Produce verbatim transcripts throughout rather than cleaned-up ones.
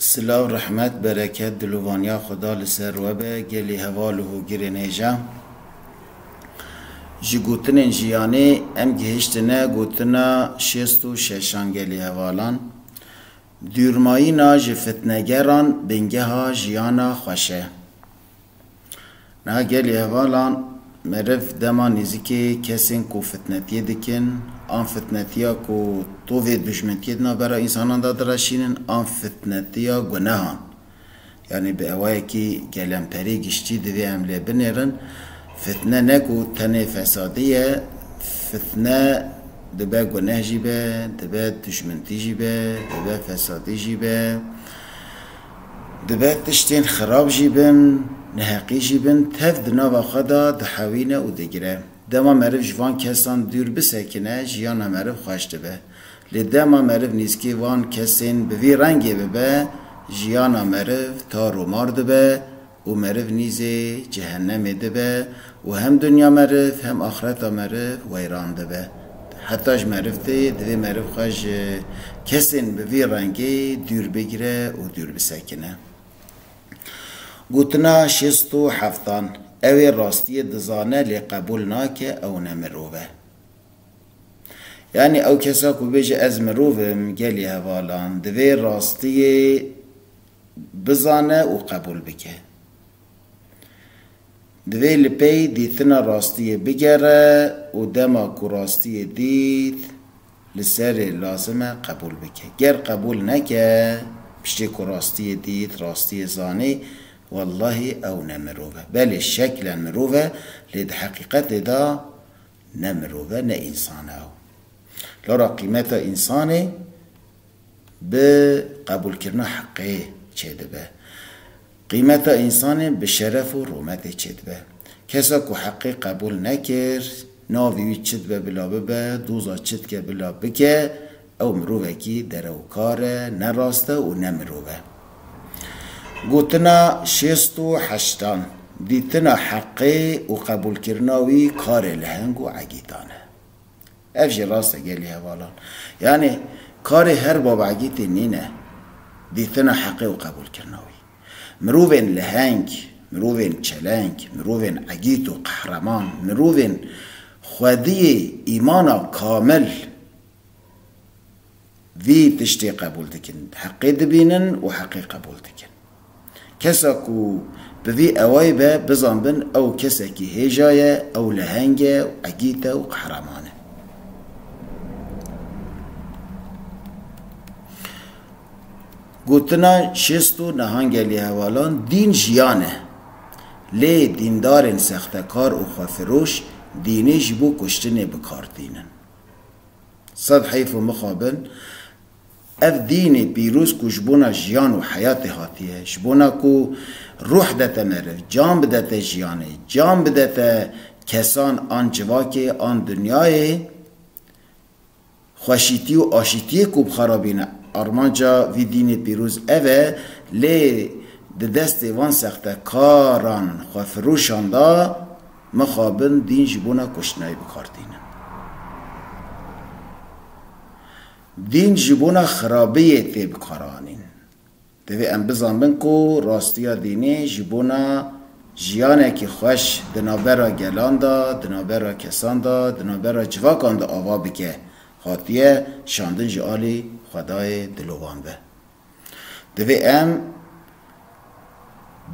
Silav, rehmet, bereket, dilovaniya Xweda li ser we be, gelî heval û hogirên hêja. Ji gotinên jiyanê em gihiştine gotina şêst û şeşan, gelî hevalan. Dûrmayîna ji fitnegeran bingeha jiyana xweş e. Niha gelî hevalan, meriv dema nêzîkê kesên ku fitnetiyê dikin, an fitnetiya ku tovê dijmentiyê di navbera însanan de direşînin, an fitnetiya gunehan. Yanî bi awayekî gelemperî giştî divê em lê binêrin. Fitne ne ku tenê fesadî ye, fitne dibe guneh jî be, dibe dijmentî jî be, dibe fesadî jî be. Dibe tiştên xirab jî bin, neheqî jî bin, tev di nava xwe de dihewîne û digire. Dema meriv ji van kesan dûr bisekine, jiyana meriv xweş dibe. Lê dema meriv nîzkî van kesên bi vî rengê bibe, jiyana meriv tar û mar dibe û meriv nîzê cehennemê dibe û hem dinya meriv hem axireta meriv weyran dibe. Heta ji meriv tê, divê meriv xwe ji kesên bi vî rengê dûr bigire û dûr bisekine. Gotina şêst û heftan, ew ê rastiyê dizane lê qebûl nake, ew ne mirov e. Yanî ew kesa ku bêje ez mirov im, gelî hevalan, divê rastiyê bizane û qebûl bike. Divê li pey dîtina rastiyê bigere û dema ku rastiyê dît, li serê lazim e qebûl bike. Ger qebûl neke, piştê ku rastiyê dît, rastiyê zanî, wellahî ew ne mirov e. Belê şeklen mirov e, lê di heqîqetê de ne mirov e, ne însan e ew. Lora qîmeta însanê bi qebûlkirina heqê çêdibe. Qîmeta însanê bi şeref û rûmetê çêdibe. Kesa ku heqê qebûl nekir, navê wî çi dibe bila bibe, doza çi dike bila bike, ew mirovekî derewkar e, ne rast e û ne mirov e. Gotina şêst û heştan, dîtina heqê û qebûlkirina wî karê leheng û egîtan e. Ev jî rast e gelî hevalan. Yanî karê her bab egîtê nîne dîtina heqê û qebûlkirina wî. Mirovên leheng, mirovên çeleng, mirovên egît û qehreman, mirovên xwediyê îmana kamil vî tiştê qebûl dikin. Heqê dibînin û heqê qebûl dikin. Kesa ku bi vî ewayî be, bizanbin ew kesekî hêja ye, ew leheng e, egît e û qehreman e. Gotina şêst û nehan gelî hevalan, dîn jiyan e. Lê dîndarên sextekar û xwefiroş dînê ji bo kuştinê bi kar tînin. Sed heyf û mixabin, ev dînê pîroz ku ji bona jiyan û heyatê hatiye, ji bona ku ruh dete meriv, can bidete jiyanê, can bidete kesan an civakê an dinyayê, xweşîtî û aşîtiyê ku bi xwe re bîne. Armanca vî dînê pîroz ev e, lê di destê van sextekaran xwefiroşan de mixabin dîn ji bona kuştinayî bi kar tînin. Dîn ji bona xirabiyê tê bikaranîn. Divê em bizanbin ku rastiya dînê ji bona jiyanekî xweş di navbera gelan de, di navbera kesan de, di navbera civakan de ava bike, hatiye şandin ji alî Xwedayê dilovan be. Divê em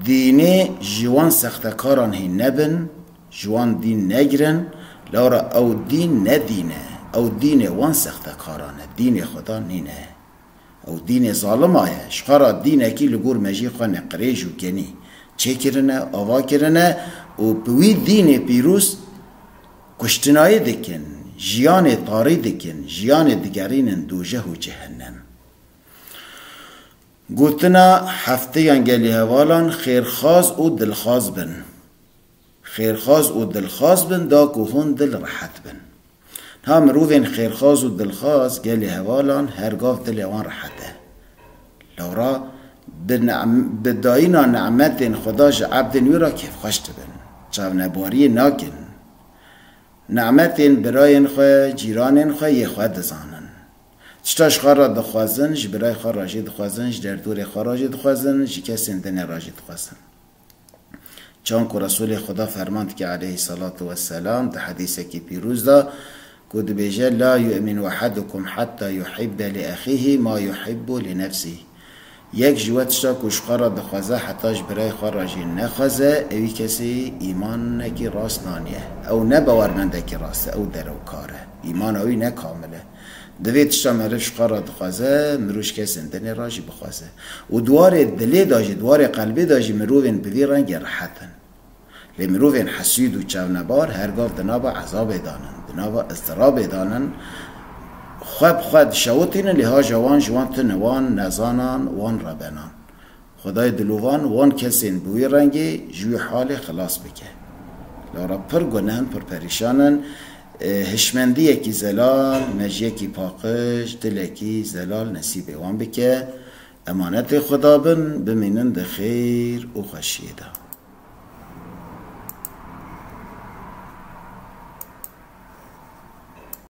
dînê ji wan sextekaran hîn nebin, ji wan dîn negirin, lewra ew dîn ne dîn e, ew dînê wan sextekaran e, dînê Xweda nîne. Ew dînê zalima ye, ji xwe re dînekî li gor mejiyê xwe neqirêj û genî çêkirine, ava kirine û bi wî dînê pîroz kuştinayî dikin, jiyanê tarî dikin, jiyanê digerînin dojeh û cehennem. Gotina hefteyan gelî hevalan, xêrxwaz û dilxwaz bin. Xêrxwaz û dilxwaz bin, da ku hûn dil rehet bin. Ha mirovên xêrxwaz û dilxwaz gelî hevalan her gav dilê wan rehet e. Lewra bi nem-, bi dayîna nemetên Xweda ji ebdên wî re kêfxweş dibin. Çavnebariyê nakin. Nemetên birayên xwe, cîranên xwe yê xwe dizanin. Tişta ji xwe re dixwazin, ji birayê xwe re jî dixwazin, ji derdorê xwe re jî dixwazin, ji kesên dinê re jî dixwazin. Çanku Resûlê Xuda ferman dike aleyhî salatu vesselam di hedîsekî pîroz de ku dibêje, "La yu'minu ahadukum hatta yuhibbe li exîhî ma yuhibbu li nefsî." Yek ji we tişta ku ji xwe re dixwaze heta ji birayê xwe re jî nexwaze, ewî kesê îmanekî rast naniye. Ew ne bawermendekî rast e, ew derewkar e. Îmana wî ne kamil e. Divê tişta meriv ji xwe re dixwaze, mirov ji kesên dinê re jî bixwaze. Û di warê dilê de jî, di warê qelbê de jî mirovên bi vî rengê rehet in. Lê mirovên hesûd û çavnebar her gav di nava ezabê de nin, di nava iztirabê de nin, xwe bi xwe dişewitînin, lê haja wan ji wan tune, wan nezanan, wan rebenan. Xwedayê dilovan wan kesên bi wî rengê ji wî halê xilas bike. Lewra pir gune in, pir perîşan in. E, hişmendiyekî zelal, mejiyekî paqij, dilekî zelal nesîbê wan bike. Emanetê Xweda bin, bimînin di xêr û xweşiyê de.